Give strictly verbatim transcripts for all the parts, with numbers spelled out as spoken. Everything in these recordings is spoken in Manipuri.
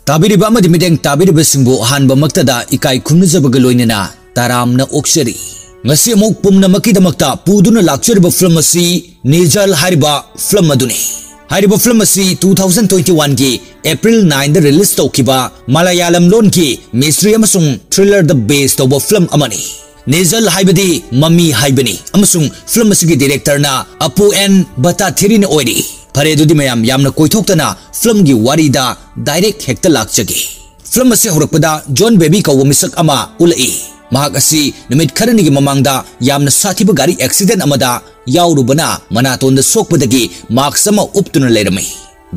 ꯇꯥꯕꯤꯔꯤꯕ ꯑꯃꯗꯤ ꯃꯤꯠꯌꯦꯡ ꯇꯥꯕꯤꯔꯤꯕꯁꯤꯡꯕꯨ ꯑꯍꯥꯟꯕꯃꯛꯇꯗ ꯏꯀꯥꯏ ꯈꯨꯝꯅꯖꯕꯒ ꯂꯣꯏꯅꯅ ꯇꯔꯥꯝꯅ ꯑꯣꯛꯆꯔꯤ꯫ ꯉꯁꯤ ꯑꯃꯨꯛ ꯄꯨꯝꯅꯃꯛꯀꯤꯗꯃꯛꯇ ꯄꯨꯗꯨꯅ ꯂꯥꯛꯆꯔꯤꯕ ꯐꯤꯂꯝ ꯑꯁꯤ ꯅꯤꯖꯜ ꯍꯥꯏꯔꯤꯕ ꯐꯤꯂꯝ ꯑꯗꯨꯅꯤ꯫ ꯍꯥꯏꯔꯤꯕ ꯐꯤꯂꯝ ꯑꯁꯤ two thousand twenty one ꯒꯤ April nine ꯗ release ꯇꯧꯈꯤꯕ ꯃꯂꯌꯥꯂꯝ ꯂꯣꯟꯒꯤ mystery ꯑꯃꯁꯨꯡ thriller ꯗ base ꯇꯧꯕ ꯐꯤꯂꯝ ꯑꯃꯅꯤ꯫ ꯅꯤꯖꯜ ꯍꯥꯏꯕꯗꯤ ꯃꯃꯤ ꯍꯥꯏꯕꯅꯤ ꯑꯃꯁꯨꯡ ꯐꯤꯂꯝ ꯑꯁꯤꯒꯤ director ꯅ ꯑꯄꯨ ꯑꯦꯟ ꯕꯇꯥꯊꯤꯔꯤꯅ ꯑꯣꯏꯔꯤ꯫ ꯐꯔꯦ, ꯑꯗꯨꯗꯤ ꯃꯌꯥꯝ ꯌꯥꯝꯅ ꯀꯣꯏꯊꯣꯛꯇꯅ ꯐꯤꯂꯝꯒꯤ ꯋꯥꯔꯤꯗ direct ꯍꯦꯛꯇ ꯂꯥꯛꯆꯒꯦ꯫ ꯐꯤꯂꯝ ꯑꯁꯤ ꯍꯧꯔꯛꯄꯗ ꯖꯣꯟ ꯕꯦꯕꯤ ꯀꯧꯕ ꯃꯤꯁꯛ ꯑꯃ ꯎꯠꯂꯛꯏ꯫ ꯃꯍꯥꯛ ꯑꯁꯤ ꯅꯨꯃꯤꯠ ꯈꯔꯅꯤꯒꯤ ꯃꯃꯥꯡꯗ ꯌꯥꯝꯅ ꯁꯥꯊꯤꯕ ꯒꯥꯔꯤ accident ꯑꯃꯗ ꯌꯥꯎꯔꯨꯕꯅ ꯃꯅꯥꯇꯣꯟꯗ ꯁꯣꯛꯄꯗꯒꯤ mask ꯑꯃ ꯎꯞꯇꯨꯅ ꯂꯩꯔꯝꯃꯤ꯫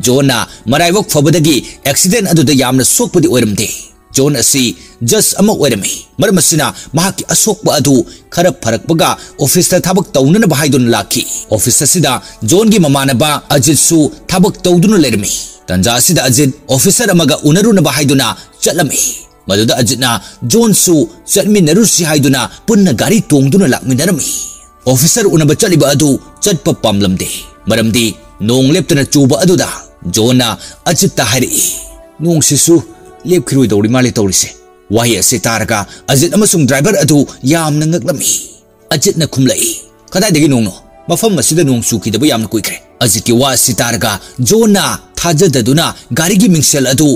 ꯖꯣꯟꯅ ꯃꯔꯥꯏꯕꯛ ꯐꯕꯗꯒꯤ accident ꯑꯗꯨꯗ ꯌꯥꯝꯅ ꯁꯣꯛꯄꯗꯤ ꯑꯣꯏꯔꯝꯗꯦ꯫ ꯖꯣꯟ ꯑꯁꯤ judge ꯑꯃ ꯑꯣꯏꯔꯝꯃꯤ꯫ ꯃꯔꯝ ꯑꯁꯤꯅ ꯃꯍꯥꯛꯀꯤ ꯑꯁꯣꯛꯄ ꯑꯗꯨ ꯈꯔ ꯐꯔꯛꯄꯒ office ꯇ ꯊꯕꯛ ꯇꯧꯅꯅꯕ ꯍꯥꯏꯗꯨꯅ ꯂꯥꯛꯈꯤ꯫ Office ꯑꯁꯤꯗ ꯖꯣꯟꯒꯤ ꯃꯃꯥꯟꯅꯕ ꯑꯖꯤꯠꯁꯨ ꯊꯕꯛ ꯇꯧꯗꯨꯅ ꯂꯩꯔꯝꯃꯤ꯫ ꯇꯟꯖꯥ ꯑꯁꯤꯗ ꯑꯖꯤꯠ officer ꯑꯃꯒ ꯎꯅꯔꯨꯅꯕ ꯍꯥꯏꯗꯨꯅ ꯆꯠꯂꯝꯃꯤ꯫ ꯃꯗꯨꯗ ꯑꯖꯤꯠꯅ ꯖꯣꯟꯁꯨ ꯆꯠꯃꯤꯟꯅꯔꯨꯁꯤ ꯍꯥꯏꯗꯨꯅ ꯄꯨꯟꯅ ꯒꯥꯔꯤ ꯇꯣꯡꯗꯨꯅ ꯂꯥꯛꯃꯤꯟꯅꯔꯝꯃꯤ꯫ Officer ꯎꯅꯕ ꯆꯠꯂꯤꯕ ꯑꯗꯨ ꯆꯠꯄ ꯄꯥꯝꯂꯝꯗꯦ, ꯃꯔꯝꯗꯤ ꯅꯣꯡ ꯂꯦꯞꯇꯅ ꯆꯨꯕ ꯑꯗꯨꯗ꯫ ꯖꯣꯟꯅ ꯑꯖꯤꯠꯇ ꯍꯥꯏꯔꯛꯏ, "ꯅꯣꯡꯁꯤꯁꯨ ꯂꯦꯞꯈꯤꯔꯣꯏꯗꯧꯔꯤ ꯃꯥꯜꯂꯦ ꯇꯧꯔꯤꯁꯦ꯫" ꯋꯥꯍꯩ ꯑꯁꯤ ꯇꯥꯔꯒ ꯑꯖꯤꯠ ꯑꯃꯁꯨꯡ driver ꯑꯗꯨ ꯌꯥꯝꯅ ꯉꯛꯂꯝꯃꯤ꯫ ꯑꯖꯤꯠꯅ ꯈꯨꯝꯂꯛꯏ, "ꯀꯗꯥꯏꯗꯒꯤ ꯅꯣꯡꯅꯣ? ꯃꯐꯝ ꯑꯁꯤꯗ ꯅꯣꯡ ꯆꯨꯈꯤꯗꯕ ꯌꯥꯝꯅ ꯀꯨꯏꯈ꯭ꯔꯦ꯫" ꯑꯖꯤꯠꯀꯤ ꯋꯥ ꯑꯁꯤ ꯇꯥꯔꯒ ꯖꯣꯟꯅ ꯊꯥꯖꯗꯗꯨꯅ ꯒꯥꯔꯤꯒꯤ ꯃꯤꯡꯁꯦꯜ ꯑꯗꯨ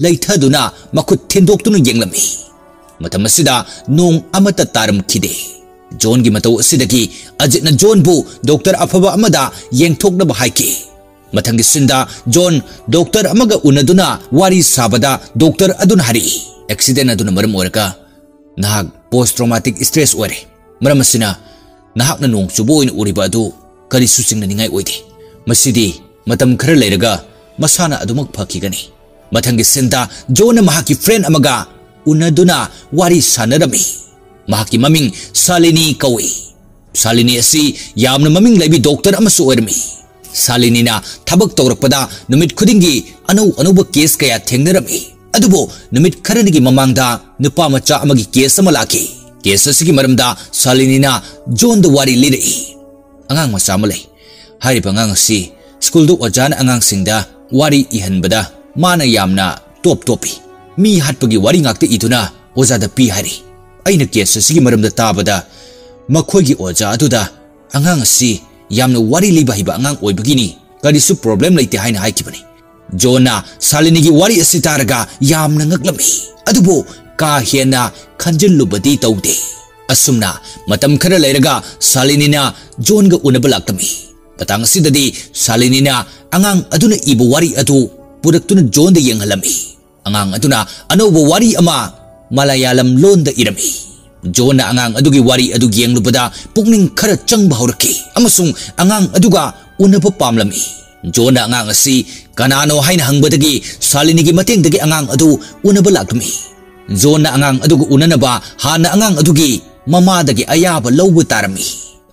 ꯂꯩꯊꯗꯨꯅ ꯃꯈꯨꯠ ꯊꯤꯟꯗꯣꯛꯇꯨꯅ ꯌꯦꯡꯂꯝꯃꯤ꯫ ꯃꯇꯝ ꯑꯁꯤꯗ ꯅꯣꯡ ꯑꯃꯠꯇ ꯇꯥꯔꯝꯈꯤꯗꯦ꯫ ꯖꯣꯟꯒꯤ ꯃꯇꯧ ꯑꯁꯤꯗꯒꯤ ꯑꯖꯤꯠꯅ ꯖꯣꯟꯕꯨ doctor ꯑꯐꯕ ꯑꯃꯗ ꯌꯦꯡꯊꯣꯛꯅꯕ ꯍꯥꯏꯈꯤ꯫ ꯃꯊꯪꯒꯤ scene ꯗ ꯖꯣꯟ doctor ꯑꯃꯒ ꯎꯅꯗꯨꯅ ꯋꯥꯔꯤ ꯁꯥꯕꯗ doctor ꯑꯗꯨꯅ ꯍꯥꯏꯔꯛꯏ, "Accident ꯑꯗꯨꯅ ꯃꯔꯝ ꯑꯣꯏꯔꯒ ꯅꯍꯥꯛ post traumatic stress ꯑꯣꯏꯔꯦ꯫ ꯃꯔꯝ ꯑꯁꯤꯅ ꯅꯍꯥꯛꯅ ꯅꯣꯡ ꯆꯨꯕ ꯑꯣꯏꯅ ꯎꯔꯤꯕ ꯑꯗꯨ ꯀꯔꯤꯁꯨ ꯆꯤꯡꯅꯅꯤꯡꯉꯥꯏ ꯑꯣꯏꯗꯦ꯫ ꯃꯁꯤꯗꯤ ꯃꯇꯝ ꯈꯔ ꯂꯩꯔꯒ ꯃꯁꯥꯅ ꯑꯗꯨꯃꯛ ꯐꯈꯤꯒꯅꯤ꯫" ꯃꯊꯪꯒꯤ scene ꯗ ꯖꯣꯟꯅ ꯃꯍꯥꯛꯀꯤ friend ꯑꯃꯒ ꯎꯅꯗꯨꯅ ꯋꯥꯔꯤ ꯁꯥꯟꯅꯔꯝꯃꯤ꯫ ꯃꯍꯥꯛꯀꯤ ꯃꯃꯤꯡ ꯁꯥꯂꯤꯅꯤ ꯀꯧꯏ꯫ ꯁꯥꯂꯤꯅꯤ ꯑꯁꯤ ꯌꯥꯝꯅ ꯃꯃꯤꯡ ꯂꯩꯕꯤ doctor ꯑꯃꯁꯨ ꯑꯣꯏꯔꯝꯃꯤ꯫ ꯁꯥꯂꯤꯅꯤꯅ ꯊꯕꯛ ꯇꯧꯔꯛꯄꯗ ꯅꯨꯃꯤꯠ ꯈꯨꯗꯤꯡꯒꯤ ꯑꯅꯧ ꯑꯅꯧꯕ case ꯀꯌꯥ ꯊꯦꯡꯅꯔꯝꯃꯤ꯫ ꯑꯗꯨꯕꯨ ꯅꯨꯃꯤꯠ ꯈꯔꯅꯤꯒꯤ ꯃꯃꯥꯡꯗ ꯅꯨꯄꯥ ꯃꯆꯥ ꯑꯃꯒꯤ case ꯑꯃ ꯂꯥꯛꯈꯤ꯫ Case ꯑꯁꯤꯒꯤ ꯃꯔꯝꯗ ꯁꯥꯂꯤꯅꯤꯅ ꯖꯣꯟꯗ ꯋꯥꯔꯤ ꯂꯤꯔꯛꯏ꯫ ꯑꯉꯥꯡ ꯃꯆꯥ ꯑꯃ ꯂꯩ꯫ ꯍꯥꯏꯔꯤꯕ ꯑꯉꯥꯡ ꯑꯁꯤ school ꯗ ꯑꯣꯖꯥꯅ ꯑꯉꯥꯡꯁꯤꯡꯗ ꯋꯥꯔꯤ ꯏꯍꯟꯕꯗ ꯃꯥꯅ ꯌꯥꯝꯅ ꯇꯣꯞ ꯇꯣꯞꯄꯤ꯫ ꯃꯤ ꯍꯥꯠꯄꯒꯤ ꯋꯥꯔꯤ ꯉꯥꯛꯇ ꯏꯗꯨꯅ ꯑꯣꯖꯥꯗ ꯄꯤ ꯍꯥꯏꯔꯤ꯫ ꯑꯩꯅ ꯀꯦꯁ ꯑꯁꯤꯒꯤ ꯃꯔꯝꯗ ꯇꯥꯕꯗ ꯃꯈꯣꯏꯒꯤ ꯑꯣꯖꯥ ꯑꯗꯨꯗ ꯑꯉꯥꯡ ꯑꯁꯤ ꯌꯥꯝꯅ ꯋꯥꯔꯤ ꯂꯤꯕ ꯍꯩꯕ ꯑꯉꯥꯡ ꯑꯣꯏꯕꯒꯤꯅꯤ, ꯀꯔꯤꯁꯨ ꯄ꯭ꯔꯣꯕ꯭ꯂꯦꯝ ꯂꯩꯇꯦ ꯍꯥꯏꯅ ꯍꯥꯏꯈꯤꯕꯅꯤ꯫ ꯖꯣꯟꯅ ꯁꯥꯂꯤꯅꯤꯒꯤ ꯋꯥꯔꯤ ꯑꯁꯤ ꯇꯥꯔꯒ ꯌꯥꯝꯅ ꯉꯛꯂꯝꯃꯤ, ꯑꯗꯨꯕꯨ ꯀꯥ ꯍꯦꯟꯅ ꯈꯟꯖꯤꯜꯂꯨꯕꯗꯤ ꯇꯧꯗꯦ꯫ ꯑꯁꯨꯝꯅ ꯃꯇꯝ ꯈꯔ ꯂꯩꯔꯒ ꯁꯥꯂꯤꯅꯤꯅ ꯖꯣꯟꯒ ꯎꯅꯕ ꯂꯥꯛꯂꯝꯃꯤ꯫ ꯃꯇꯥꯡ ꯑꯁꯤꯗꯗꯤ ꯁꯥꯂꯤꯅꯤꯅ ꯑꯉꯥꯡ ꯑꯗꯨꯅ ꯏꯕ ꯋꯥꯔꯤ ꯑꯗꯨ ꯄꯨꯔꯛꯇꯨꯅ ꯖꯣꯟꯗ ꯌꯦꯡꯍꯜꯂꯝꯃꯤ꯫ ꯑꯉꯥꯡ ꯑꯗꯨꯅ ꯑꯅꯧꯕ ꯋꯥꯔꯤ ꯑꯃ ꯃꯂꯌꯥꯂꯝ ꯂꯣꯟꯗ ꯏꯔꯝꯃꯤ꯫ ꯖꯣꯟꯅ ꯑꯉꯥꯡ ꯑꯗꯨꯒꯤ ꯋꯥꯔꯤ ꯑꯗꯨ ꯌꯦꯡꯂꯨꯕꯗ ꯄꯨꯛꯅꯤꯡ ꯈꯔ ꯆꯪꯕ ꯍꯧꯔꯛꯈꯤ ꯑꯃꯁꯨꯡ ꯑꯉꯥꯡ ꯑꯗꯨꯒ ꯎꯅꯕ ꯄꯥꯝꯂꯝꯃꯤ꯫ ꯖꯣꯟꯅ ꯑꯉꯥꯡ ꯑꯁꯤ ꯀꯅꯥꯅꯣ ꯍꯥꯏꯅ ꯍꯪꯕꯗꯒꯤ ꯁꯥꯂꯤꯅꯤꯒꯤ ꯃꯇꯦꯡꯗꯒꯤ ꯑꯉꯥꯡ ꯑꯗꯨ ꯎꯅꯕ ꯂꯥꯛꯂꯝꯃꯤ꯫ ꯖꯣꯟꯅ ꯑꯉꯥꯡ ꯑꯗꯨꯒ ꯎꯅꯅꯕ ꯍꯥꯟꯅ ꯑꯉꯥꯡ ꯑꯗꯨꯒꯤ ꯃꯃꯥꯗꯒꯤ ꯑꯌꯥꯕ ꯂꯧꯕ ꯇꯥꯔꯝꯃꯤ꯫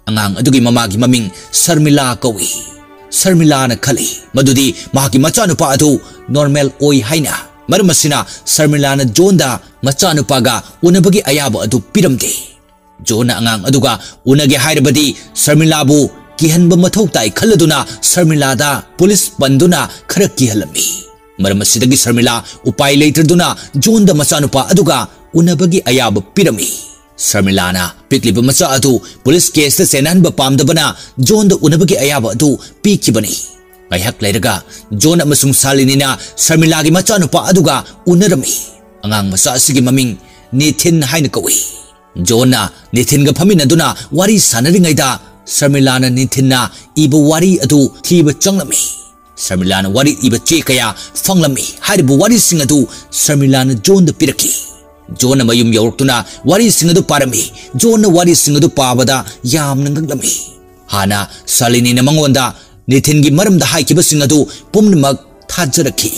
ꯑꯉꯥꯡ ꯑꯗꯨꯒꯤ ꯃꯃꯥꯒꯤ ꯃꯃꯤꯡ ꯁꯔꯃꯤꯂꯥ ꯀꯧꯏ꯫ ꯁꯔꯃꯤꯂꯥꯅ ꯈꯜꯂꯤ ꯃꯗꯨꯗꯤ ꯃꯍꯥꯛꯀꯤ ꯃꯆꯥꯅꯨꯄꯥ ꯑꯗꯨ ꯅꯣꯔꯃꯦꯜ ꯑꯣꯏ ꯍꯥꯏꯅ꯫ ꯃꯔꯝ ꯑꯁꯤꯅ ꯁꯔꯃꯤꯂꯥꯅ ꯖꯣꯟꯗ ꯃꯆꯥꯅꯨꯄꯥꯒ ꯎꯅꯕꯒꯤ ꯑꯌꯥꯕ ꯑꯗꯨ ꯄꯤꯔꯝꯗꯦ꯫ ꯖꯣꯟꯅ ꯑꯉꯥꯡ ꯑꯗꯨꯒ ꯎꯅꯒꯦ ꯍꯥꯏꯔꯕꯗꯤ ꯁꯔꯃꯤꯂꯥꯕꯨ ꯀꯤꯍꯟꯕ ꯃꯊꯧ ꯇꯥꯏ ꯈꯜꯂꯗꯨꯅ ꯁꯔꯃꯤꯂꯥꯗ ꯄꯨꯂꯤꯁ ꯄꯟꯗꯨꯅ ꯈꯔ ꯀꯤꯍꯜꯂꯝꯃꯤ꯫ ꯃꯔꯝ ꯑꯁꯤꯗꯒꯤ ꯁꯔꯃꯤꯂꯥ ꯎꯄꯥꯏ ꯂꯩꯇ꯭ꯔꯗꯨꯅ ꯖꯣꯟꯗ ꯃꯆꯥꯅꯨꯄꯥ ꯑꯗꯨꯒ ꯎꯅꯕꯒꯤ ꯑꯌꯥꯕ ꯄꯤꯔꯝꯃꯤ꯫ ꯁꯔꯃꯤꯂꯥꯅ ꯄꯤꯛꯂꯤꯕ ꯃꯆꯥ ꯑꯗꯨ ꯄꯨꯂꯤꯁ ꯀꯦꯁꯇ ꯆꯦꯟꯅꯍꯟꯕ ꯄꯥꯝꯗꯕꯅ ꯖꯣꯟꯗ ꯎꯅꯕꯒꯤ ꯑꯌꯥꯕ ꯑꯗꯨ ꯄꯤꯈꯤꯕꯅꯤ꯫ ꯉꯥꯏꯍꯥꯛ ꯂꯩꯔꯒ ꯖꯣꯟ ꯑꯃꯁꯨꯡ ꯁꯥꯂꯤꯅꯤꯅ ꯁꯔꯃꯤꯂꯥꯒꯤ ꯃꯆꯥꯅꯨꯄꯥ ꯑꯗꯨꯒ ꯎꯅꯔꯝꯃꯤ꯫ ꯑꯉꯥꯡ ꯃꯆꯥ ꯑꯁꯤꯒꯤ ꯃꯃꯤꯡ ꯅꯤꯊꯤꯟ ꯍꯥꯏꯅ ꯀꯧꯏ꯫ ꯖꯣꯟꯅ ꯅꯤꯊꯤꯟꯒ ꯐꯝꯃꯤꯟꯅꯗꯨꯅ ꯋꯥꯔꯤ ꯁꯥꯟꯅꯔꯤꯉꯩꯗ ꯁꯔꯃꯤꯂꯥꯅ ꯅꯤꯊꯤꯟꯅ ꯏꯕ ꯋꯥꯔꯤ ꯑꯗꯨ ꯊꯤꯕ ꯆꯪꯂꯝꯃꯤ꯫ ꯁꯔꯃꯤꯂꯥꯅ ꯋꯥꯔꯤ ꯏꯕ ꯆꯦ ꯀꯌꯥ ꯐꯪꯂꯝꯃꯤ꯫ ꯍꯥꯏꯔꯤꯕ ꯋꯥꯔꯤꯁꯤꯡ ꯑꯗꯨ ꯁꯔꯃꯤꯂꯥꯅ ꯖꯣꯟꯗ ꯄꯤꯔꯛꯈꯤ꯫ ꯖꯣꯟꯅ ꯃꯌꯨꯝ ꯌꯧꯔꯛꯇꯨꯅ ꯋꯥꯔꯤꯁꯤꯡ ꯑꯗꯨ ꯄꯥꯔꯝꯃꯤ꯫ ꯖꯣꯟꯅ ꯋꯥꯔꯤꯁꯤꯡ ꯑꯗꯨ ꯄꯥꯕꯗ ꯌꯥꯝꯅ ꯉꯛꯂꯝꯃꯤ꯫ ꯍꯥꯟꯅ ꯁꯥꯂꯤꯅꯤꯅ ꯃꯉꯣꯟꯗ ꯅꯤꯊꯤꯟꯒꯤ ꯃꯔꯝꯗ ꯍꯥꯏꯈꯤꯕꯁꯤꯡ ꯑꯗꯨ ꯄꯨꯝꯅꯃꯛ ꯊꯥꯖꯔꯛꯈꯤ꯫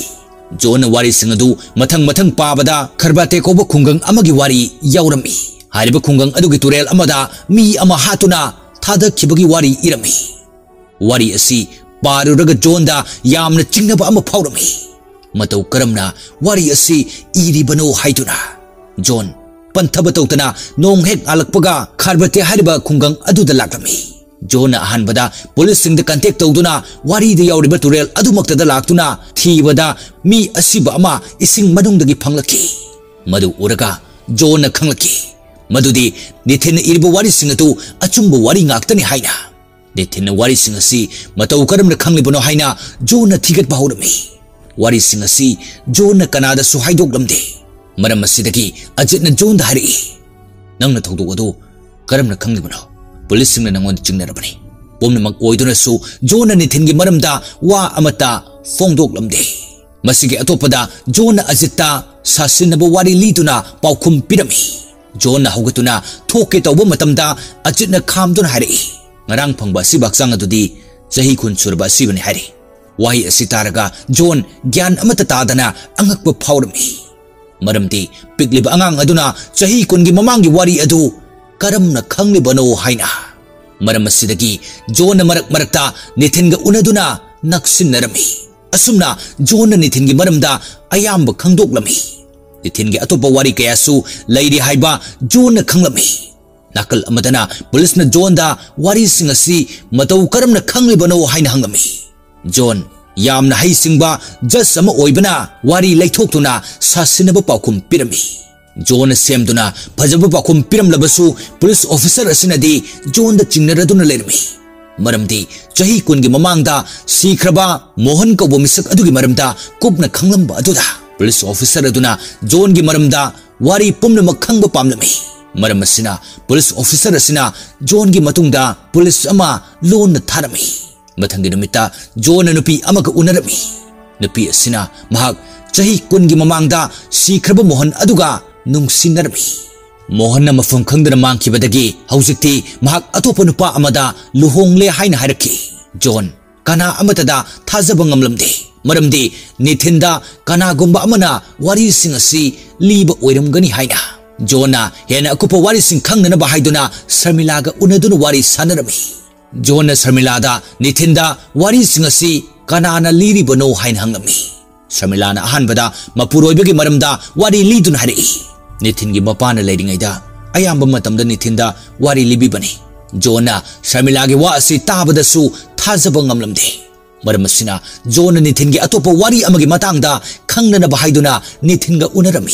ꯖꯣꯟꯅ ꯋꯥꯔꯤꯁꯤꯡ ꯑꯗꯨ ꯃꯊꯪ ꯃꯊꯪ ꯄꯥꯕꯗ ꯈꯔꯕꯥꯇꯦ ꯀꯧꯕ ꯈꯨꯡꯒꯪ ꯑꯃꯒꯤ ꯋꯥꯔꯤ ꯌꯥꯎꯔꯝꯃꯤ꯫ ꯍꯥꯏꯔꯤꯕ ꯈꯨꯡꯒꯪ ꯑꯗꯨꯒꯤ ꯇꯨꯔꯦꯜ ꯑꯃꯗ ꯃꯤ ꯑꯃ ꯍꯥꯠꯇꯨꯅ ꯊꯥꯗꯈꯤꯕꯒꯤ ꯋꯥꯔꯤ ꯏꯔꯝꯃꯤ꯫ ꯋꯥꯔꯤ ꯑꯁꯤ ꯄꯥꯔꯨꯔꯒ ꯖꯣꯟꯗ ꯌꯥꯝꯅ ꯆꯤꯡꯅꯕ ꯑꯃ ꯐꯥꯎꯔꯝꯃꯤ꯫ ꯃꯇꯧ ꯀꯔꯝꯅ ꯋꯥꯔꯤ ꯑꯁꯤ ꯏꯔꯤꯕꯅꯣ ꯍꯥꯏꯗꯨꯅ꯫ ꯖꯣꯟ ꯄꯟꯊꯕ ꯇꯧꯗꯅ ꯅꯣꯡ ꯍꯦꯛ ꯉꯥꯜꯂꯛꯄꯒ ꯈꯥꯔꯕꯇꯦ ꯍꯥꯏꯔꯤꯕ ꯈꯨꯡꯒꯪ ꯑꯗꯨꯗ ꯂꯥꯛꯂꯝꯃꯤ꯫ ꯖꯣꯟꯅ ꯑꯍꯥꯟꯕꯗ ꯄꯨꯂꯤꯁꯁꯤꯡꯗ ꯀꯟꯇꯦꯛ ꯇꯧꯗꯨꯅ ꯋꯥꯔꯤꯗ ꯌꯥꯎꯔꯤꯕ ꯇꯨꯔꯦꯜ ꯑꯗꯨꯃꯛꯇꯗ ꯂꯥꯛꯇꯨꯅ ꯊꯤꯕꯗ ꯃꯤ ꯑꯁꯤꯕ ꯑꯃ ꯏꯁꯤꯡ ꯃꯅꯨꯡꯗꯒꯤ ꯐꯪꯂꯛꯈꯤ꯫ ꯃꯗꯨ ꯎꯔꯒ ꯖꯣꯟꯅ ꯈꯪꯂꯛꯈꯤ ꯃꯗꯨꯗꯤ ꯅꯤꯊꯤꯟꯅ ꯏꯔꯤꯕ ꯋꯥꯔꯤꯁꯤꯡ ꯑꯗꯨ ꯑꯆꯨꯝꯕ ꯋꯥꯔꯤ ꯉꯥꯛꯇꯅꯤ ꯍꯥꯏꯅ꯫ ꯅꯤꯊꯤꯟꯅ ꯋꯥꯔꯤꯁꯤꯡ ꯑꯁꯤ ꯃꯇꯧ ꯀꯔꯝꯅ ꯈꯪꯂꯤꯕꯅꯣ ꯍꯥꯏꯅ ꯖꯣꯟꯅ ꯊꯤꯒꯠꯄ ꯍꯧꯔꯝꯃꯤ꯫ ꯋꯥꯔꯤꯁꯤꯡ ꯑꯁꯤ ꯖꯣꯟꯅ ꯀꯅꯥꯗꯁꯨ ꯍꯥꯏꯗꯣꯛꯂꯝꯗꯦ꯫ ꯃꯔꯝ ꯑꯁꯤꯗꯒꯤ ꯑꯖꯤꯠꯅ ꯖꯣꯟꯗ ꯍꯥꯏꯔꯛꯏ, "ꯅꯪꯅ ꯊꯧꯗꯣꯛ ꯑꯗꯨ ꯀꯔꯝꯅ ꯈꯪꯂꯤꯕꯅꯣ? ꯄꯨꯂꯤꯁꯁꯤꯡꯅ ꯅꯪꯉꯣꯟꯗ ꯆꯤꯡꯅꯔꯕꯅꯤ꯫" ꯄꯨꯝꯅꯃꯛ ꯑꯣꯏꯗꯨꯅꯁꯨ ꯖꯣꯟꯅ ꯅꯤꯊꯤꯟꯒꯤ ꯃꯔꯝꯗ ꯋꯥ ꯑꯃꯠꯇ ꯐꯣꯡꯗꯣꯛꯂꯝꯗꯦ꯫ ꯃꯁꯤꯒꯤ ꯑꯇꯣꯞꯄꯗ ꯖꯣꯟꯅ ꯑꯖꯤꯠꯇ ꯁꯥꯁꯤꯟꯅꯕ ꯋꯥꯔꯤ ꯂꯤꯗꯨꯅ ꯄꯥꯎꯈꯨꯝ ꯄꯤꯔꯝꯃꯤ꯫ ꯖꯣꯟꯅ ꯍꯧꯒꯠꯇꯨꯅ ꯊꯣꯛꯀꯦ ꯇꯧꯕ ꯃꯇꯝꯗ ꯑꯖꯤꯠꯅ ꯈꯥꯝꯗꯨꯅ ꯍꯥꯏꯔꯛꯏ, "ꯉꯔꯥꯡ ꯐꯪꯕ ꯑꯁꯤꯕ ꯍꯛꯆꯥꯡ ꯑꯗꯨꯗꯤ ꯆꯍꯤ ꯀꯨꯟ ꯁꯨꯔꯕ ꯑꯁꯤꯕꯅꯤ" ꯍꯥꯏꯔꯤ꯫ ꯋꯥꯍꯩ ꯑꯁꯤ ꯇꯥꯔꯒ ꯖꯣꯟ ꯒ꯭ꯌꯥꯟ ꯑꯃꯠꯇ ꯇꯥꯗꯅ ꯑꯉꯛꯄ ꯐꯥꯎꯔꯝꯃꯤ꯫ ꯃꯔꯝꯗꯤ ꯄꯤꯛꯂꯤꯕ ꯑꯉꯥꯡ ꯑꯗꯨꯅ ꯆꯍꯤ ꯀꯨꯟꯒꯤ ꯃꯃꯥꯡꯒꯤ ꯋꯥꯔꯤ ꯑꯗꯨ ꯀꯔꯝꯅ ꯈꯪꯂꯤꯕꯅꯣ ꯍꯥꯏꯅ꯫ ꯃꯔꯝ ꯑꯁꯤꯗꯒꯤ ꯖꯣꯟꯅ ꯃꯔꯛ ꯃꯔꯛꯇ ꯅꯤꯊꯤꯟꯒ ꯎꯅꯗꯨꯅ ꯅꯛꯁꯤꯟꯅꯔꯝꯃꯤ꯫ ꯑꯁꯨꯝꯅ ꯖꯣꯟꯅ ꯅꯤꯊꯤꯟꯒꯤ ꯃꯔꯝꯗ ꯑꯌꯥꯝꯕ ꯈꯪꯗꯣꯛꯂꯝꯃꯤ꯫ ꯅꯤꯊꯤꯟꯒꯤ ꯑꯇꯣꯞꯄ ꯋꯥꯔꯤ ꯀꯌꯥꯁꯨ ꯂꯩꯔꯤ ꯍꯥꯏꯕ ꯖꯣꯟꯅ ꯈꯪꯂꯝꯃꯤ꯫ ꯅꯥꯀꯜ ꯑꯃꯗꯅ ꯄꯨꯂꯤꯁꯅ ꯖꯣꯟꯗ ꯋꯥꯔꯤꯁꯤꯡ ꯑꯁꯤ ꯃꯇꯧ ꯀꯔꯝꯅ ꯈꯪꯂꯤꯕꯅꯣ ꯍꯥꯏꯅ ꯍꯪꯂꯝꯃꯤ꯫ ꯖꯣꯟ ꯌꯥꯝꯅ ꯍꯩꯁꯤꯡꯕ ꯖꯖ ꯑꯃ ꯑꯣꯏꯕꯅ ꯋꯥꯔꯤ ꯂꯩꯊꯣꯛꯇꯨꯅ ꯁꯥꯁꯤꯟꯅꯕ ꯄꯥꯎꯈꯨꯝ ꯄꯤꯔꯝꯃꯤ꯫ ꯖꯣꯟꯅ ꯁꯦꯝꯗꯨꯅ ꯐꯖꯕ ꯄꯥꯎꯈꯨꯝ ꯄꯤꯔꯝꯂꯕꯁꯨ ꯄꯨꯂꯤꯁ ꯑꯣꯐꯤꯁꯔ ꯑꯁꯤꯅꯗꯤ ꯖꯣꯟꯗ ꯆꯤꯡꯅꯔꯗꯨꯅ ꯂꯩꯔꯝꯃꯤ꯫ ꯃꯔꯝꯗꯤ ꯆꯍꯤ ꯀꯨꯟꯒꯤ ꯃꯃꯥꯡꯗ ꯁꯤꯈ꯭ꯔꯕ ꯃꯣꯍꯟ ꯀꯧꯕ ꯃꯤꯁꯛ ꯑꯗꯨꯒꯤ ꯃꯔꯝꯗ ꯀꯨꯞꯅ ꯈꯪꯂꯝꯕ ꯑꯗꯨꯗ ꯄꯨꯂꯤꯁ ꯑꯣꯐꯤꯁꯔ ꯑꯗꯨꯅ ꯖꯣꯟꯒꯤ ꯃꯔꯝꯗ ꯋꯥꯔꯤ ꯄꯨꯝꯅꯃꯛ ꯈꯪꯕ ꯄꯥꯝꯂꯝꯃꯤ꯫ ꯃꯔꯝ ꯑꯁꯤꯅ ꯄꯨꯂꯤꯁ ꯑꯣꯐꯤꯁꯔ ꯑꯁꯤꯅ ꯖꯣꯟꯒꯤ ꯃꯇꯨꯡꯗ ꯄꯨꯂꯤꯁ ꯑꯃ ꯂꯣꯟꯅ ꯊꯥꯔꯝꯃꯤ꯫ ꯃꯊꯪꯒꯤ ꯅꯨꯃꯤꯠꯇ ꯖꯣꯟꯅ ꯅꯨꯄꯤ ꯑꯃꯒ ꯎꯅꯔꯝꯃꯤ꯫ ꯅꯨꯄꯤ ꯑꯁꯤꯅ ꯃꯍꯥꯛ ꯆꯍꯤ ꯀꯨꯟꯒꯤ ꯃꯃꯥꯡꯗ ꯁꯤꯈ꯭ꯔꯕ ꯃꯣꯍꯟ ꯑꯗꯨꯒ ꯅꯨꯡꯁꯤꯅꯔꯝꯃꯤ꯫ ꯃꯣꯍꯟꯅ ꯃꯐꯝ ꯈꯪꯗꯅ ꯃꯥꯡꯈꯤꯕꯗꯒꯤ ꯍꯧꯖꯤꯛꯇꯤ ꯃꯍꯥꯛ ꯑꯇꯣꯞꯄ ꯅꯨꯄꯥ ꯑꯃꯗ ꯂꯨꯍꯣꯡꯂꯦ ꯍꯥꯏꯅ ꯍꯥꯏꯔꯛꯈꯤ꯫ ꯖꯣꯟ ꯀꯅꯥ ꯑꯃꯠꯇꯗ ꯊꯥꯖꯕ ꯉꯝꯂꯝꯗꯦ, ꯃꯔꯝꯗꯤ ꯅꯤꯊꯤꯟꯗ ꯀꯅꯥꯒꯨꯝꯕ ꯑꯃꯅ ꯋꯥꯔꯤꯁꯤꯡ ꯑꯁꯤ ꯂꯤꯕ ꯑꯣꯏꯔꯝꯒꯅꯤ ꯍꯥꯏꯅ꯫ ꯖꯣꯟꯅ ꯍꯦꯟꯅ ꯑꯀꯨꯞꯄ ꯋꯥꯔꯤꯁꯤꯡ ꯈꯪꯅꯅꯕ ꯍꯥꯏꯗꯨꯅ ꯁꯔꯃꯤꯂꯥꯒ ꯎꯅꯗꯨꯅ ꯋꯥꯔꯤ ꯁꯥꯟꯅꯔꯝꯃꯤ꯫ ꯖꯣꯟꯅ ꯁꯔꯃꯤꯂꯥꯗ ꯅꯤꯊꯤꯟꯗ ꯋꯥꯔꯤꯁꯤꯡ ꯑꯁꯤ ꯀꯅꯥꯅ ꯂꯤꯔꯤꯕꯅꯣ ꯍꯥꯏꯅ ꯍꯪꯂꯝꯃꯤ꯫ ꯁꯔꯃꯤꯂꯥꯅ ꯑꯍꯥꯟꯕꯗ ꯃꯄꯨꯔꯣꯏꯕꯒꯤ ꯃꯔꯝꯗ ꯋꯥꯔꯤ ꯂꯤꯗꯨꯅ ꯍꯥꯏꯔꯛꯏ꯫ ꯅꯤꯊꯤꯟꯒꯤ ꯃꯄꯥꯅ ꯂꯩꯔꯤꯉꯩꯗ ꯑꯌꯥꯝꯕ ꯃꯇꯝꯗ ꯅꯤꯊꯤꯟꯗ ꯋꯥꯔꯤ ꯂꯤꯕꯤꯕꯅꯤ꯫ ꯖꯣꯟꯅ ꯁꯔꯃꯤꯂꯥꯒꯤ ꯋꯥ ꯑꯁꯤ ꯇꯥꯕꯗꯁꯨ ꯊꯥꯖꯕ ꯉꯝꯂꯝꯗꯦ꯫ ꯃꯔꯝ ꯑꯁꯤꯅ ꯖꯣꯟꯅ ꯅꯤꯊꯤꯟꯒꯤ ꯑꯇꯣꯞꯄ ꯋꯥꯔꯤ ꯑꯃꯒꯤ ꯃꯇꯥꯡꯗ ꯈꯪꯅꯅꯕ ꯍꯥꯏꯗꯨꯅ ꯅꯤꯊꯤꯟꯒ ꯎꯅꯔꯝꯃꯤ꯫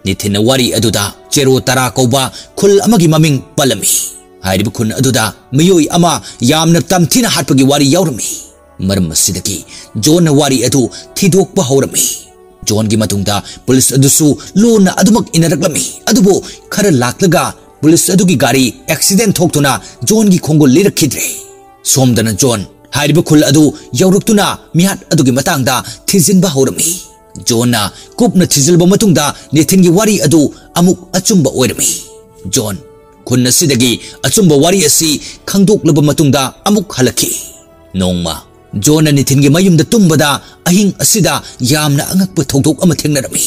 ꯅꯤꯊꯤꯟꯅ ꯋꯥꯔꯤ ꯑꯗꯨꯗ ꯆꯦꯔꯣ ꯇꯔꯥ ꯀꯧꯕ ꯈꯨꯜ ꯑꯃꯒꯤ ꯃꯃꯤꯡ ꯄꯜꯂꯝꯃꯤ꯫ ꯍꯥꯏꯔꯤꯕ ꯈꯨꯟ ꯑꯗꯨꯗ ꯃꯤꯑꯣꯏ ꯑꯃ ꯌꯥꯝꯅ ꯇꯝꯊꯤꯅ ꯍꯥꯠꯄꯒꯤ ꯋꯥꯔꯤ ꯌꯥꯎꯔꯝꯃꯤ꯫ ꯃꯔꯝ ꯑꯁꯤꯗꯒꯤ ꯖꯣꯟꯅ ꯋꯥꯔꯤ ꯑꯗꯨ ꯊꯤꯗꯣꯛꯄ ꯍꯧꯔꯝꯃꯤ꯫ ꯖꯣꯟꯒꯤ ꯃꯇꯨꯡꯗ ꯄꯨꯂꯤꯁ ꯑꯗꯨꯁꯨ ꯂꯣꯟꯅ ꯑꯗꯨꯃꯛ ꯏꯟꯅꯔꯛꯂꯝꯃꯤ꯫ ꯑꯗꯨꯕꯨ ꯈꯔ ꯂꯥꯛꯂꯒ ꯄꯨꯂꯤꯁ ꯑꯗꯨꯒꯤ ꯒꯥꯔꯤ ꯑꯦꯛꯁꯤꯗꯦꯟ ꯊꯣꯛꯇꯨꯅ ꯖꯣꯟꯒꯤ ꯈꯣꯡꯒꯨꯜ ꯂꯤꯔꯛꯈꯤꯗ꯭ꯔꯦ꯫ ꯁꯣꯝꯗꯅ ꯖꯣꯟ ꯍꯥꯏꯔꯤꯕ ꯈꯨꯜ ꯑꯗꯨ ꯌꯧꯔꯛꯇꯨꯅ ꯃꯤꯍꯥꯠ ꯑꯗꯨꯒꯤ ꯃꯇꯥꯡꯗ ꯊꯤꯖꯤꯟꯕ ꯍꯧꯔꯝꯃꯤ꯫ ꯖꯣꯟꯅ ꯀꯨꯞꯅ ꯊꯤꯖꯤꯜꯂꯕ ꯃꯇꯨꯡꯗ ꯅꯤꯊꯤꯟꯒꯤ ꯋꯥꯔꯤ ꯑꯗꯨ ꯑꯃꯨꯛ ꯑꯆꯨꯝꯕ ꯑꯣꯏꯔꯝꯃꯤ꯫ ꯖꯣꯟ ꯈꯨꯟ ꯑꯁꯤꯗꯒꯤ ꯑꯆꯨꯝꯕ ꯋꯥꯔꯤ ꯑꯁꯤ ꯈꯪꯗꯣꯛꯂꯕ ꯃꯇꯨꯡꯗ ꯑꯃꯨꯛ ꯍꯜꯂꯛꯈꯤ꯫ ꯅꯣꯡꯃ ꯖꯣꯟꯅ ꯅꯤꯊꯤꯟꯒꯤ ꯃꯌꯨꯝꯗ ꯇꯨꯝꯕꯗ ꯑꯍꯤꯡ ꯑꯁꯤꯗ ꯌꯥꯝꯅ ꯑꯉꯛꯄ ꯊꯧꯗꯣꯛ ꯑꯃ ꯊꯦꯡꯅꯔꯝꯃꯤ꯫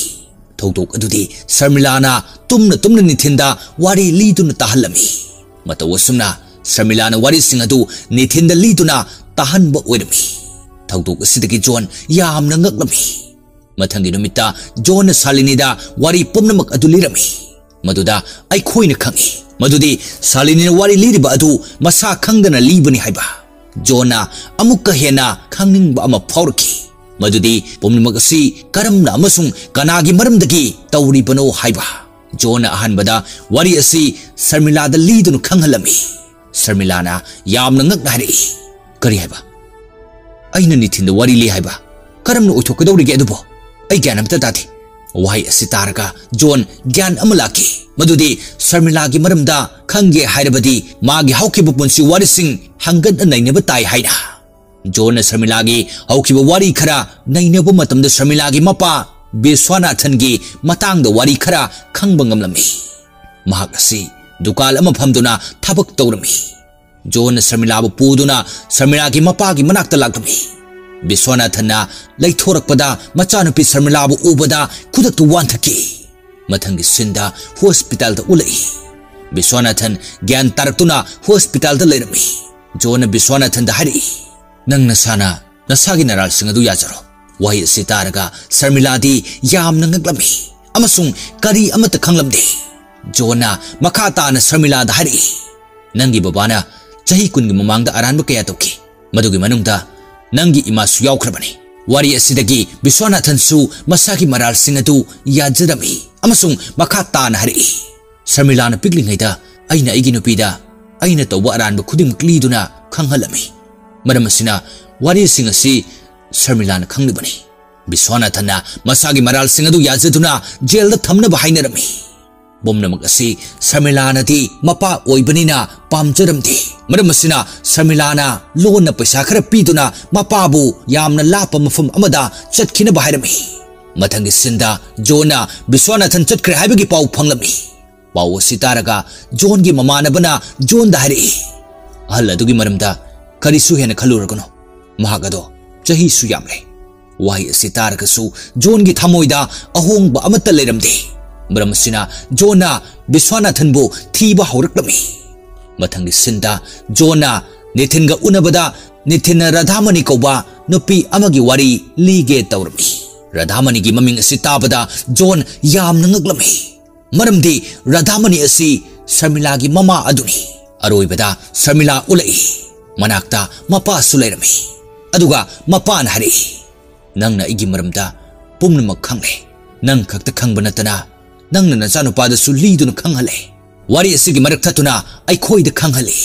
ꯊꯧꯗꯣꯛ ꯑꯗꯨꯗꯤ ꯁꯔꯃꯤꯂꯥꯅ ꯇꯨꯝꯅ ꯇꯨꯝꯅ ꯅꯤꯊꯤꯟꯗ ꯋꯥꯔꯤ ꯂꯤꯗꯨꯅ ꯇꯥꯍꯜꯂꯝꯃꯤ꯫ ꯃꯇꯧ ꯑꯁꯨꯝꯅ ꯁꯔꯃꯤꯂꯥꯅ ꯋꯥꯔꯤꯁꯤꯡ ꯑꯗꯨ ꯅꯤꯊꯤꯟꯗ ꯂꯤꯗꯨꯅ ꯇꯥꯍꯟꯕ ꯑꯣꯏꯔꯝꯃꯤ꯫ ꯊꯧꯗꯣꯛ ꯑꯁꯤꯗꯒꯤ ꯖꯣꯟ ꯌꯥꯝꯅ ꯉꯛꯂꯝꯃꯤ꯫ ꯃꯊꯪꯒꯤ ꯅꯨꯃꯤꯠꯇ ꯖꯣꯟꯅ ꯁꯥꯂꯤꯅꯤꯗ ꯋꯥꯔꯤ ꯄꯨꯝꯅꯃꯛ ꯑꯗꯨ ꯂꯤꯔꯝꯃꯤ꯫ ꯃꯗꯨꯗ ꯑꯩꯈꯣꯏꯅ ꯈꯪꯏ ꯃꯗꯨꯗꯤ ꯁꯥꯂꯤꯅꯤꯅ ꯋꯥꯔꯤ ꯂꯤꯔꯤꯕ ꯑꯗꯨ ꯃꯁꯥ ꯈꯪꯗꯅ ꯂꯤꯕꯅꯤ ꯍꯥꯏꯕ꯫ ꯖꯣꯟꯅ ꯑꯃꯨꯛꯀ ꯍꯦꯟꯅ ꯈꯪꯅꯤꯡꯕ ꯑꯃ ꯐꯥꯎꯔꯛꯈꯤ, ꯃꯗꯨꯗꯤ ꯄꯨꯝꯅꯃꯛ ꯑꯁꯤ ꯀꯔꯝꯅ ꯑꯃꯁꯨꯡ ꯀꯅꯥꯒꯤ ꯃꯔꯝꯗꯒꯤ ꯇꯧꯔꯤꯕꯅꯣ ꯍꯥꯏꯕ꯫ ꯖꯣꯟꯅ ꯑꯍꯥꯟꯕꯗ ꯋꯥꯔꯤ ꯑꯁꯤ ꯁꯔꯃꯤꯂꯥꯗ ꯂꯤꯗꯨꯅ ꯈꯪꯍꯜꯂꯝꯃꯤ꯫ ꯁꯔꯃꯤꯂꯥꯅ ꯌꯥꯝꯅ ꯉꯛꯅ ꯍꯥꯏꯔꯛꯏ, "ꯀꯔꯤ ꯍꯥꯏꯕ? ꯑꯩꯅ ꯅꯤꯊꯤꯟꯗ ꯋꯥꯔꯤ ꯂꯤ ꯍꯥꯏꯕ? ꯀꯔꯝꯅ ꯑꯣꯏꯊꯣꯛꯀꯗꯧꯔꯤꯒꯦ ꯑꯗꯨꯕꯨ? ꯑꯩ ꯒ꯭ꯌꯥꯟ ꯑꯝꯇ ꯇꯥꯗꯦ꯫" ꯋꯥꯍꯩ ꯑꯁꯤ ꯇꯥꯔꯒ ꯖꯣꯟ ꯒ꯭ꯌꯥꯟ ꯑꯃ ꯂꯥꯛꯈꯤ, ꯃꯗꯨꯗꯤ ꯁꯔꯃꯤꯂꯥꯒꯤ ꯃꯔꯝꯗ ꯈꯪꯒꯦ ꯍꯥꯏꯔꯕꯗꯤ ꯃꯥꯒꯤ ꯍꯧꯈꯤꯕ ꯄꯨꯟꯁꯤ ꯋꯥꯔꯤꯁꯤꯡ ꯍꯪꯒꯠꯅ ꯅꯩꯅꯕ ꯇꯥꯏ ꯍꯥꯏꯅ꯫ ꯖꯣꯟꯅ ꯁꯔꯃꯤꯂꯥꯒꯤ ꯍꯧꯈꯤꯕ ꯋꯥꯔꯤ ꯈꯔ ꯅꯩꯅꯕ ꯃꯇꯝꯗ ꯁꯔꯃꯤꯂꯥꯒꯤ ꯃꯄꯥ ꯕꯤꯁ꯭ꯋꯥꯅꯥꯊꯟꯒꯤ ꯃꯇꯥꯡꯗ ꯋꯥꯔꯤ ꯈꯔ ꯈꯪꯕ ꯉꯝꯂꯝꯃꯤ꯫ ꯃꯍꯥꯛ ꯑꯁꯤ ꯗꯨꯀꯥꯟ ꯑꯃ ꯐꯝꯗꯨꯅ ꯊꯕꯛ ꯇꯧꯔꯝꯃꯤ꯫ ꯖꯣꯟꯅ ꯁꯔꯃꯤꯂꯥꯕꯨ ꯄꯨꯗꯨꯅ ꯁꯔꯃꯤꯂꯥꯒꯤ ꯃꯄꯥꯒꯤ ꯃꯅꯥꯛꯇ ꯂꯥꯛꯂꯝꯃꯤ꯫ ꯕꯤꯁ꯭ꯋꯥꯅꯥꯊꯟꯅ ꯂꯩꯊꯣꯔꯛꯄꯗ ꯃꯆꯥꯅꯨꯄꯤ ꯁꯔꯃꯤꯂꯥꯕꯨ ꯎꯕꯗ ꯈꯨꯗꯛꯇ ꯋꯥꯟꯊꯈꯤ꯫ ꯃꯊꯪꯒꯤ ꯁꯤꯟꯗ ꯍꯣꯁꯄꯤꯇꯥꯜꯗ ꯎꯠꯂꯛꯏ꯫ ꯕꯤꯁ꯭ꯋꯥꯅꯥꯊꯟ ꯒ꯭ꯌꯥꯟ ꯇꯥꯔꯛꯇꯨꯅ ꯍꯣꯁꯄꯤꯇꯥꯜꯗ ꯂꯩꯔꯝꯃꯤ꯫ ꯖꯣꯟꯅ ꯕꯤꯁ꯭ꯋꯥꯅꯥꯊꯟꯗ ꯍꯥꯏꯔꯛꯏ, "ꯅꯪ ꯅꯁꯥꯅ ꯅꯁꯥꯒꯤ ꯅꯔꯥꯜꯁꯤꯡ ꯑꯗꯨ ꯌꯥꯖꯔꯣ꯫" ꯋꯥꯍꯩ ꯑꯁꯤ ꯇꯥꯔꯒ ꯁꯔꯃꯤꯂꯥꯗꯤ ꯌꯥꯝꯅ ꯉꯛꯂꯝꯃꯤ ꯑꯃꯁꯨꯡ ꯀꯔꯤ ꯑꯃꯠꯇ ꯈꯪꯂꯝꯗꯦ꯫ ꯖꯣꯟꯅ ꯃꯈꯥ ꯇꯥꯅ ꯁꯔꯃꯤꯂꯥꯗ ꯍꯥꯏꯔꯛꯏ, ꯅꯪꯒꯤ ꯕꯕꯥꯅ ꯆꯍꯤ ꯀꯨꯟꯒꯤ ꯃꯃꯥꯡꯗ ꯑꯔꯥꯟꯕ ꯀꯌꯥ ꯇꯧꯈꯤ꯫ ꯃꯗꯨꯒꯤ ꯃꯅꯨꯡꯗ ꯅꯪꯒꯤ ꯏꯃꯥꯁꯨ ꯌꯥꯎꯈ꯭ꯔꯕꯅꯤ꯫ ꯋꯥꯔꯤ ꯑꯁꯤꯗꯒꯤ ꯕꯤꯁ꯭ꯋꯥꯅꯥꯊꯟꯁꯨ ꯃꯁꯥꯒꯤ ꯃꯔꯥꯜꯁꯤꯡ ꯑꯗꯨ ꯌꯥꯖꯔꯝꯃꯤ ꯑꯃꯁꯨꯡ ꯃꯈꯥ ꯇꯥꯅ ꯍꯥꯏꯔꯛꯏ, "ꯁꯔꯃꯤꯂꯥꯅ ꯄꯤꯛꯂꯤꯉꯩꯗ ꯑꯩꯅ ꯑꯩꯒꯤ ꯅꯨꯄꯤꯗ ꯑꯩꯅ ꯇꯧꯕ ꯑꯔꯥꯟꯕ ꯈꯨꯗꯤꯡꯃꯛ ꯂꯤꯗꯨꯅ ꯈꯪꯍꯜꯂꯝꯃꯤ꯫ ꯃꯔꯝ ꯑꯁꯤꯅ ꯋꯥꯔꯤꯁꯤꯡ ꯑꯁꯤ ꯁꯔꯃꯤꯂꯥꯅ ꯈꯪꯂꯤꯕꯅꯤ꯫" ꯕꯤꯁ꯭ꯋꯥꯅꯥꯊꯟꯅ ꯃꯁꯥꯒꯤ ꯃꯔꯥꯜꯁꯤꯡ ꯑꯗꯨ ꯌꯥꯖꯗꯨꯅ ꯖꯦꯜꯗ ꯊꯝꯅꯕ ꯍꯥꯏꯅꯔꯝꯃꯤ꯫ ꯄꯨꯝꯅꯃꯛ ꯑꯁꯤ ꯁꯔꯃꯤꯂꯥꯅꯗꯤ ꯃꯄꯥ ꯑꯣꯏꯕꯅꯤꯅ ꯄꯥꯝꯖꯔꯝꯗꯦ꯫ ꯃꯔꯝ ꯑꯁꯤꯅ ꯁꯔꯃꯤꯂꯥꯅ ꯂꯣꯟꯅ ꯄꯩꯁꯥ ꯈꯔ ꯄꯤꯗꯨꯅ ꯃꯄꯥꯕꯨ ꯌꯥꯝꯅ ꯂꯥꯞꯄ ꯃꯐꯝ ꯑꯃꯗ ꯆꯠꯈꯤꯅꯕ ꯍꯥꯏꯔꯝꯃꯤ꯫ ꯃꯊꯪꯒꯤ ꯁꯤꯟꯗ ꯖꯣꯟꯅ ꯕꯤꯁ꯭ꯋꯥꯅꯥꯊꯟ ꯆꯠꯈ꯭ꯔꯦ ꯍꯥꯏꯕꯒꯤ ꯄꯥꯎ ꯐꯪꯂꯝꯃꯤ꯫ ꯄꯥꯎ ꯑꯁꯤ ꯇꯥꯔꯒ ꯖꯣꯟꯒꯤ ꯃꯃꯥꯟꯅꯕꯅ ꯖꯣꯟꯗ ꯍꯥꯏꯔꯛꯏ, "ꯑꯍꯜ ꯑꯗꯨꯒꯤ ꯃꯔꯝꯗ ꯀꯔꯤꯁꯨ ꯍꯦꯟꯅ ꯈꯜꯂꯨꯔꯒꯅꯨ꯫ ꯃꯍꯥꯛ ꯑꯗꯣ ꯆꯍꯤꯁꯨ ꯌꯥꯝꯂꯦ꯫" ꯋꯥꯍꯩ ꯑꯁꯤ ꯇꯥꯔꯒꯁꯨ ꯖꯣꯟꯒꯤ ꯊꯃꯣꯏꯗ ꯑꯍꯣꯡꯕ ꯑꯃꯠꯇ ꯂꯩꯔꯝꯗꯦ꯫ ꯃꯔꯝ ꯑꯁꯤꯅ ꯖꯣꯟꯅ ꯕꯤꯁ꯭ꯋꯥꯅꯥꯊꯟꯕꯨ ꯊꯤꯕ ꯍꯧꯔꯛꯂꯝꯃꯤ꯫ ꯃꯊꯪꯒꯤ ꯁꯤꯟꯗ ꯖꯣꯟꯅ ꯅꯤꯊꯤꯟꯒ ꯎꯅꯕꯗ ꯅꯤꯊꯤꯟꯅ ꯔꯥꯙꯥꯃꯅꯤ ꯀꯧꯕ ꯅꯨꯄꯤ ꯑꯃꯒꯤ ꯋꯥꯔꯤ ꯂꯤꯒꯦ ꯇꯧꯔꯝꯃꯤ꯫ ꯔꯥꯙꯥꯃꯅꯤꯒꯤ ꯃꯃꯤꯡ ꯑꯁꯤ ꯇꯥꯕꯗ ꯖꯣꯟ ꯌꯥꯝꯅ ꯉꯛꯂꯝꯃꯤ꯫ ꯃꯔꯝꯗꯤ ꯔꯥꯙꯥꯃꯅꯤ ꯑꯁꯤ ꯁꯔꯃꯤꯂꯥꯒꯤ ꯃꯃꯥ ꯑꯗꯨꯅꯤ꯫ ꯑꯔꯣꯏꯕꯗ ꯁꯔꯃꯤꯂꯥ ꯎꯠꯂꯛꯏ꯫ ꯃꯅꯥꯛꯇ ꯃꯄꯥꯁꯨ ꯂꯩꯔꯝꯃꯤ꯫ ꯑꯗꯨꯒ ꯃꯄꯥꯅ ꯍꯥꯏꯔꯛꯏ, "ꯅꯪꯅ ꯑꯩꯒꯤ ꯃꯔꯝꯗ ꯄꯨꯝꯅꯃꯛ ꯈꯪꯂꯦ꯫ ꯅꯪ ꯈꯛꯇ ꯈꯪꯕ ꯅꯠꯇꯅ ꯅꯪꯅ ꯅꯆꯥꯅꯨꯄꯥꯗꯁꯨ ꯂꯤꯗꯨꯅ ꯈꯪꯍꯜꯂꯦ꯫ ꯋꯥꯔꯤ ꯑꯁꯤꯒꯤ ꯃꯔꯛ ꯊꯠꯇꯨꯅ ꯑꯩꯈꯣꯏꯗ ꯈꯪꯍꯜꯂꯤ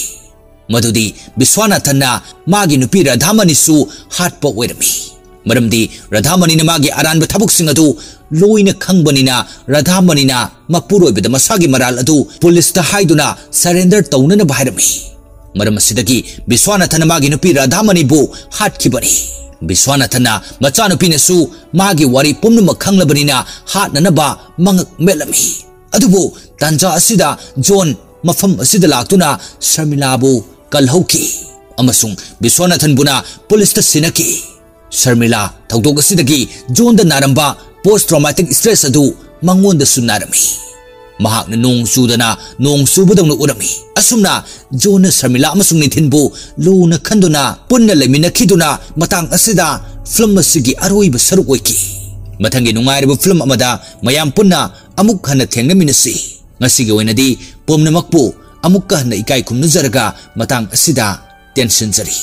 ꯃꯗꯨꯗꯤ ꯕꯤꯁ꯭ꯋꯥꯅꯥꯊꯟꯅ ꯃꯥꯒꯤ ꯅꯨꯄꯤ ꯔꯥꯙꯥꯃꯅꯤꯁꯨ ꯍꯥꯠꯄ ꯑꯣꯏꯔꯝꯃꯤ꯫ ꯃꯔꯝꯗꯤ ꯔꯥꯙꯥꯃꯅꯤꯅ ꯃꯥꯒꯤ ꯑꯔꯥꯟꯕ ꯊꯕꯛꯁꯤꯡ ꯑꯗꯨ ꯂꯣꯏꯅ ꯈꯪꯕꯅꯤꯅ ꯔꯥꯙꯥꯃꯅꯤꯅ ꯃꯄꯨꯔꯣꯏꯕꯗ ꯃꯁꯥꯒꯤ ꯃꯔꯥꯜ ꯑꯗꯨ ꯄꯨꯂꯤꯁꯇ ꯍꯥꯏꯗꯨꯅ ꯁꯔꯦꯟꯗꯔ ꯇꯧꯅꯅꯕ ꯍꯥꯏꯔꯝꯃꯤ꯫ ꯃꯔꯝ ꯑꯁꯤꯗꯒꯤ ꯕꯤꯁ꯭ꯋꯥꯅꯥꯊꯟꯅ ꯃꯥꯒꯤ ꯅꯨꯄꯤ ꯔꯥꯙꯥꯃꯅꯤꯕꯨ ꯍꯥꯠꯈꯤꯕꯅꯤ꯫ ꯕꯤꯁ꯭ꯋꯥꯅꯥꯊꯟꯅ ꯃꯆꯥꯅꯨꯄꯤꯅꯁꯨ ꯃꯥꯒꯤ ꯋꯥꯔꯤ ꯄꯨꯝꯅꯃꯛ ꯈꯪꯂꯕꯅꯤꯅ ꯍꯥꯠꯅꯅꯕ ꯃꯉꯛ ꯃꯦꯠꯂꯝꯃꯤ꯫ ꯑꯗꯨꯕꯨ ꯇꯥꯟꯖꯥ ꯑꯁꯤꯗ ꯖꯣꯟ ꯃꯐꯝ ꯑꯁꯤꯗ ꯂꯥꯛꯇꯨꯅ ꯁꯔꯃꯤꯂꯥꯕꯨ ꯀꯜꯍꯧꯈꯤ ꯑꯃꯁꯨꯡ ꯕꯤꯁ꯭ꯋꯥꯅꯥꯊꯟꯕꯨꯅ ꯄꯨꯂꯤꯁꯇ ꯁꯤꯟꯅꯈꯤ꯫ ꯁꯔꯃꯤꯂꯥ ꯊꯧꯗꯣꯛ ꯑꯁꯤꯗꯒꯤ ꯖꯣꯟꯗ ꯅꯥꯔꯝꯕ post traumatic stress ꯑꯗꯨ ꯃꯉꯣꯟꯗꯁꯨ ꯅꯥꯔꯝꯃꯤ꯫ ꯃꯍꯥꯛꯅ ꯅꯣꯡ ꯆꯨꯗꯅ ꯅꯣꯡ ꯆꯨꯕꯗꯧꯅ ꯎꯔꯝꯃꯤ꯫ ꯑꯁꯨꯝꯅ ꯖꯣꯟꯅ ꯁꯔꯃꯤꯂꯥ ꯑꯃꯁꯨꯡ ꯅꯤꯊꯤꯟꯕꯨ ꯂꯨꯅ ꯈꯟꯗꯨꯅ ꯄꯨꯟꯅ ꯂꯩꯃꯤꯟꯅꯈꯤꯗꯨꯅ ꯃꯇꯥꯡ ꯑꯁꯤꯗ ꯐꯤꯂꯝ ꯑꯁꯤꯒꯤ ꯑꯔꯣꯏꯕ ꯁꯔꯨꯛ ꯑꯣꯏꯈꯤ꯫ ꯃꯊꯪꯒꯤ ꯅꯨꯡꯉꯥꯏꯔꯕ ꯐꯤꯂꯝ ꯑꯃꯗ ꯃꯌꯥꯝ ꯄꯨꯟꯅ ꯑꯃꯨꯛ ꯍꯟꯅ ꯊꯦꯡꯅꯃꯤꯟꯅꯁꯤ꯫ ꯉꯁꯤꯒꯤ ꯑꯣꯏꯅꯗꯤ ꯄꯨꯝꯅꯃꯛꯄꯨ ꯑꯃꯨꯛꯀ ꯍꯟꯅ ꯏꯀꯥꯏ ꯈꯨꯝꯅꯖꯔꯒ ꯃꯇꯥꯡ ꯑꯁꯤꯗ ꯇꯦꯟꯁꯤꯟꯖꯔꯤ꯫